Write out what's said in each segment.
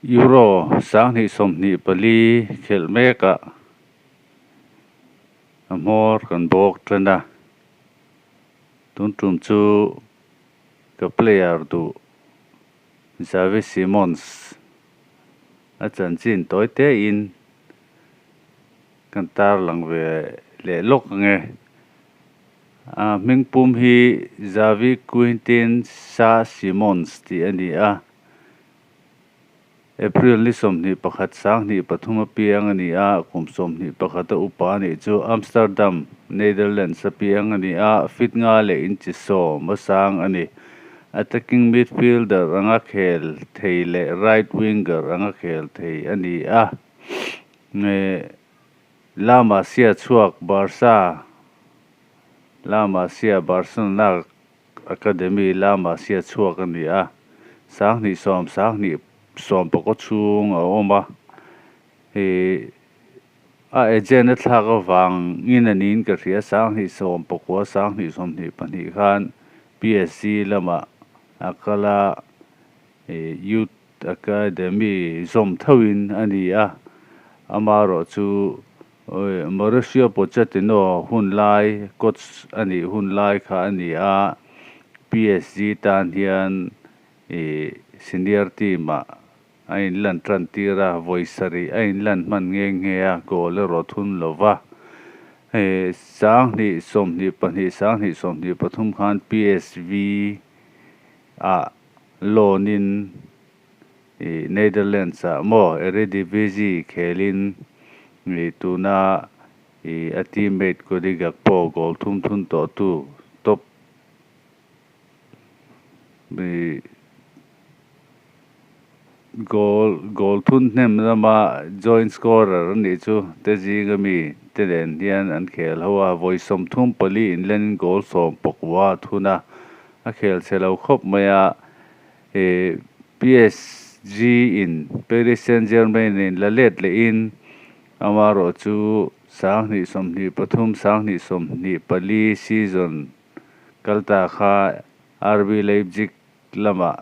Euro 2024 khelh mekah a hmawr kan bawk tan a, tun tum chu ka player duh Xavi Simons a chanchin tawi te in kan tarlang ve leh lawk ange. A hming pum hi Xavi Quintin Sa Simons tih a ni a, April ni 21 2003 a piang a ni a, kum 21 a upa a nih chu Amsterdam, Netherlands a piang a ni a, feet nga leh inchi 10 a sang a ni. Attacking midfielder anga khel thei leh right winger anga khel thei a ni a. La Masia chhuak Barca La Masia Barcelona Academy La Masia chhuak a ni a, 2010 2019 chhung a awm a, ih a agent a thlak avangin a niin ka hria 2019 2022 khan PSG lamah a kal a, ih youth Academy zawm thoin a ni a, amaherawh chu Mauricio Pochettino hun lai coach a nih hun lai kha a ni a, PSG tan hian ih senior team ah a inlan tan tir a, vawi sarih a inlan hman nghe nghe a, goal erawh thun lo va. Hei 2022 2023 khan PSV ah loan in ih Netherlands ah maw Eredivisie khelin ih tuna ih a teammate Cody Gakpo goal thum thun tawh tu top ih goal goal thun hnem lama joint scorer a nih chu te zinga mi te nen hian an khel ho a, vawi 34 inlenin goal 19 a thun a, a khel chhe lo khawp mai a, ih PSG in Paris Saint-Germain in la let lehin amaherawh chu 2023 2024 season kalta kha RB Leipzig lamah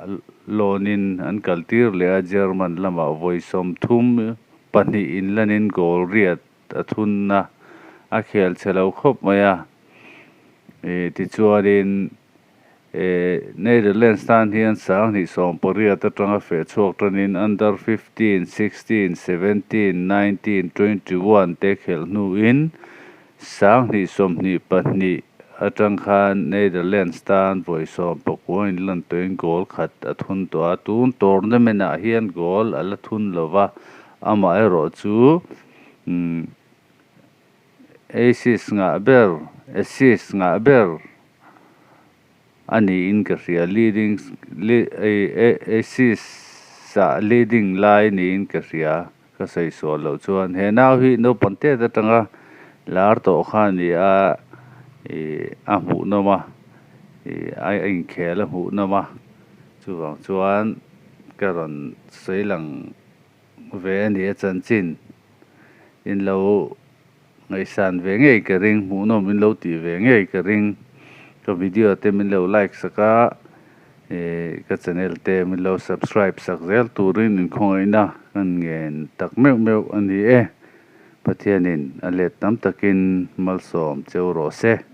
loan in an kaltir leh a, German lamah vawi 32 inlanin goal 8 a thun a, a khel chhe lo khawp mai a, ih tichuanin ih Netherlands tan hian 2018 atanga feh chhuak tanin under 15, 16, 17, 19, 21 te khelh hnuin 2022 atang khan Netherlands tan vawi 19 inlan tawhin goal khat a thun tawh a, tun tournament ah hian goal a la thun lo va, amaherawh chu assist ngah ber assist ngah ber a niin ka hria leading assist ah leading lai niin ka hria ka sawi sual loh chuan he nau hi naupang tet atanga lar tawh kha a ni a ih a hmuh nawm a ih a inkhel a hmuh nawm a chuvang chuan ka rawn sawi lang ve a ni a chanchin in lo ngaihsan ve ngei ka ring hmuh nawm in lo tih ve ngei ka ring ka video te min lo like sak a ih ka channel te min lo subscribe sak zel turin inkhawngaihna kan ngen tak meuh meuh a ni e. Pathianin a let tam takin malsawm cheu rawh se.